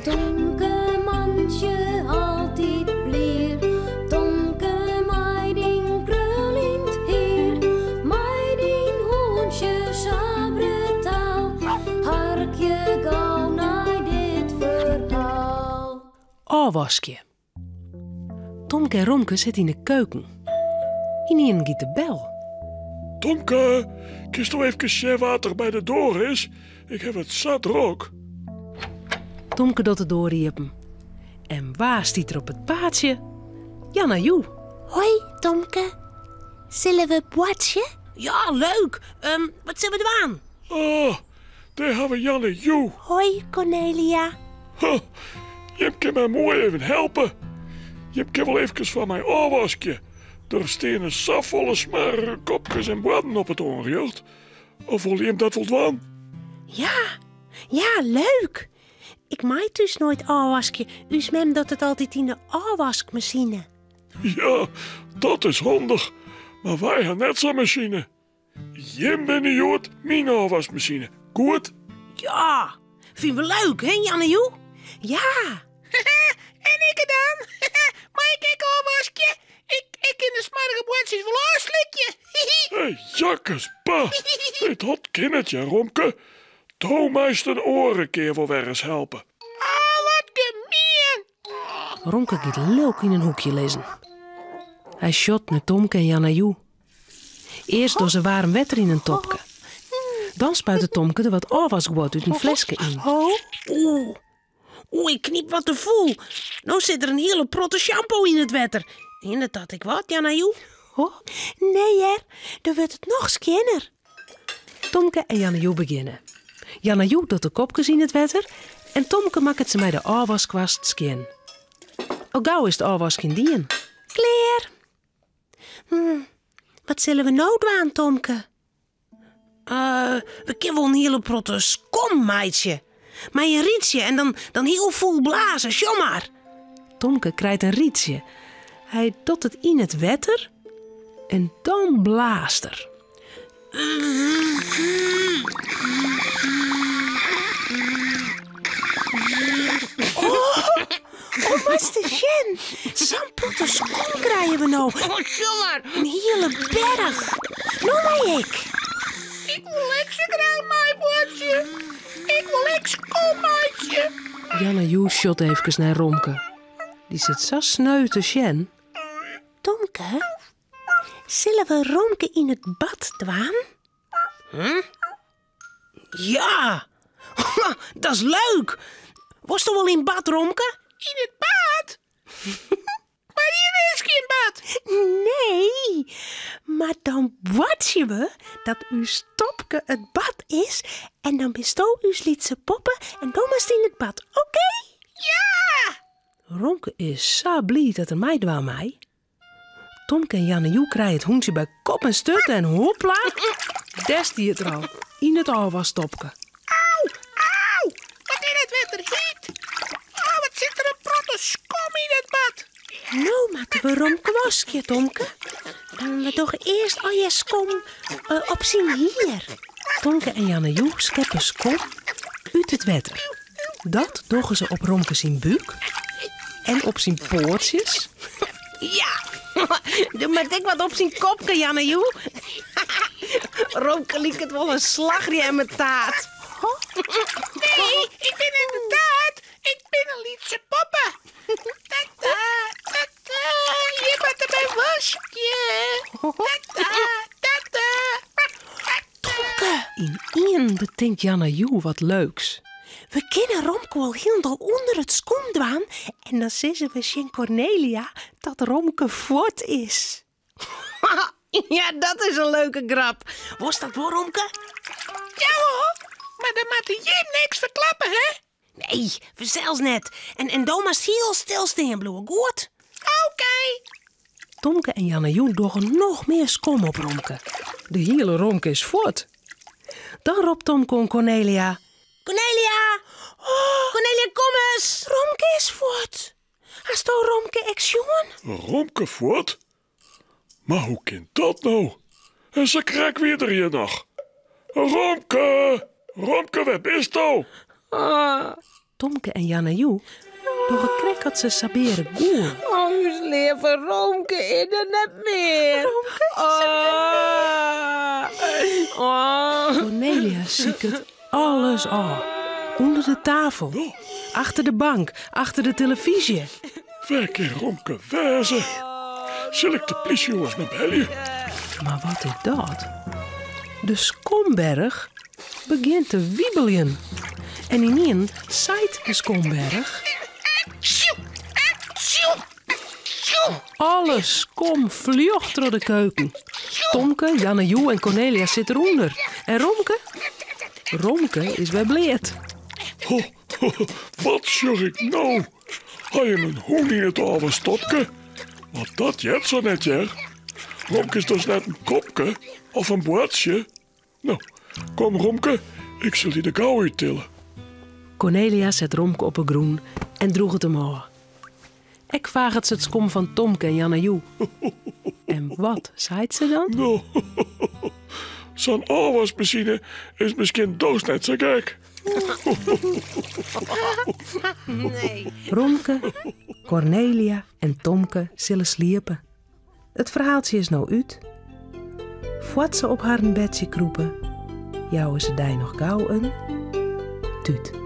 Tomke mantsje altyd blier, Tomke mei dyn kruljend hier, mei dyn hûntsje sa brutaal, harkje gau nei dit ferhaal. Ôfwaskje. Tomke en Romke sitte yn de keuken. Ynienen giet de bel. Tomke, kinsto efkes sjen wa't der by de doar is? Ik haw it sa drok. Tomke docht de doar iepen. En wa stiet der op it paadsje? Janna Joe. Hoi Tomke, sille we boartsje? Ja, leuk! Um, wat sille we dwaan? Oh, dêr ha we Janna Joe. Hoi Cornelia. Huh, jim kin my moai even helpe. Jim kin wol efkes foar my ôfwaskje. Der steane safolle smoarge kopkes en boarden op it oanrjocht. Of wolle jim dat wol dwaan? Ja, ja, leuk. Ik mei thús noait ôfwaskje. Us mem docht it altyd yn de ôfwaskmasine. Ja, dat is handich. Mar wy ha net sa'n masine. Jim binne hjoed myn ôfwaskmasine. Goed? Ja, fine we leuk, hè Janne Joe? Ja. En ikke dan? Mei ik ek ôfwaskje? Ik, ik kin de smoarge boardsjes wol ôfslikje. Hey, jakkes, pa. Hey, dat kin it, ja, Romke. Do meist in oare kear wol wer ris helpe. Oh, wat gemien. Romke giet lilk yn in hoekje lizzen. Hy sjocht nei Tomke en Janna Joe. Earst dogge se waarm wetter yn in tobke. Dan spuitet Tomke der wat ôfwaskguod út in fleske yn. Oeh, oeh, ik knyp wat te fûl. No sit der in hiele protte shampoo yn it wetter. Hinderet dat ek wat, Janna Joe? Oh, nee hear, dan wurdt it noch skjinner. Tomke en Janna Joe begjinne. Janna Joe docht de kopkes yn it wetter en Tomke makket se mei de ôfwaskwast skjin. Al gau is it ôfwaskjen dien. Klear! Hm, wat sille we no dwaan, Tomke? Uh, we kinne wol in hiele protte skom meitsje. Mei in rietsje en dan, dan hiel fûl blaze, sjoch mar. Tomke krijt in rietsje. Hy docht it yn it wetter en dan blaast er. Oh, oh moatst ris sjen. Sa'n protte skom krije we no. Oh, sjoch mar. In hiele berch. No mei ik. Ik wol ek sa graach meiboartsje. Ik wol ek skom meitsje. Janna Joe sjocht efkes nei Romke. Dy sit sa sneu te sjen. Tomke, Sille we Romke yn it bad dwaan? Hm? Ja, dat is leuk. Wolsto wol yn bad, Romke? Yn it bad? Mar hjir is gjin bad. Nee, mar dan boartsje we dat ús tobke it bad is en dan bisto ús lytse poppe en do moatst yn it bad, oké? Ja! Romke is sa bliid dat er meidwaan mei. Tomke en Janne Joe krije it hûntsje by kop en sturt en hopla, dêr stiet er al, yn it ôfwastobke. Au, au, wat is it wetter hyt. Oh, wat sit der in protte skom yn it bad. No moatte we Romke waskje, Tomke. We dogge earst allegear skom eh, op syn hier. Tomke en Janne Joe skeppe skom út it wetter. Dat dogge se op Romke syn búk en op syn poatsjes. Ja, der moat ek wat op syn kopke, Janne Joe. Romke liket wol in slachrjemmetaart. Nee, ik bin net in taart. Ik bin in lytse poppe. Ta-ta, ta-ta, je moatte my waskje. Ta-ta, ta-ta. Tomke! Ynienen betinkt Janna Joe wat leuks. We kinne Romke wol hielendal ûnder it skom dwaan en dan sizze we tsjin Cornelia dat Romke fuort is. Ja, dat is in leuke grap. Wolst dat wol, Romke? Ja hoor, mar dan moatte jim niks ferklappe, hè? Nee, fansels net. En, en do moatst hiel stil stean bliuwe, goed? Oké. Tomke en Janne Joe dogge noch mear skom op Romke. De hiele Romke is fuort. Dan ropt Tomke oan Cornelia. Cornelia! Oh, Cornelia, kom ris! Romke is fuort. Hasto Romke ek sjoen? Romke fuort? Mar hoe kin dat no? En sa krekt wie er hjir noch. Romke! Romke, wêr bisto? Ah. Tomke en Janna-Joe dogge krekt at se sabeare gûle. Oh, ús leave Romke is der net mear. Romke is der net mear. Oh. Cornelia siket alles ôf. Under de tafel, achter de bank, achter de telefyzje. Wêr kin Romke wêze? Sil ik de plysjejonges mar belje? Mar wat is dat? De skomberch begjint te wiebeljen. En ynienen seit de skomberch... Alle skom fljocht troch de keuken. Tomke, Janne-Joe en Cornelia sitte derûnder. En Romke? Romke is wer bleat. Ho, ho, wat sjoch ik no? Ha jim in hûn yn it ôfwastopke? Want dat heart sa net, hear. Romke is dochs net in kopke of in boartsje? No, kom Romke, ik sil dy der gau úttille. Cornelia set Romke op 'e grûn en drûget him ôf. Ek faget se it skom fan Tomke en Janna-Joe. En wat seit se dan? No, sa'n ôfwaskmasine is miskien dochs net sa gek. Romke, Cornelia en Tomke sille sliepe. It ferhaaltsje is no út. Foar't se op harren bedsje krûpe, jouwe se dy noch gau in tút.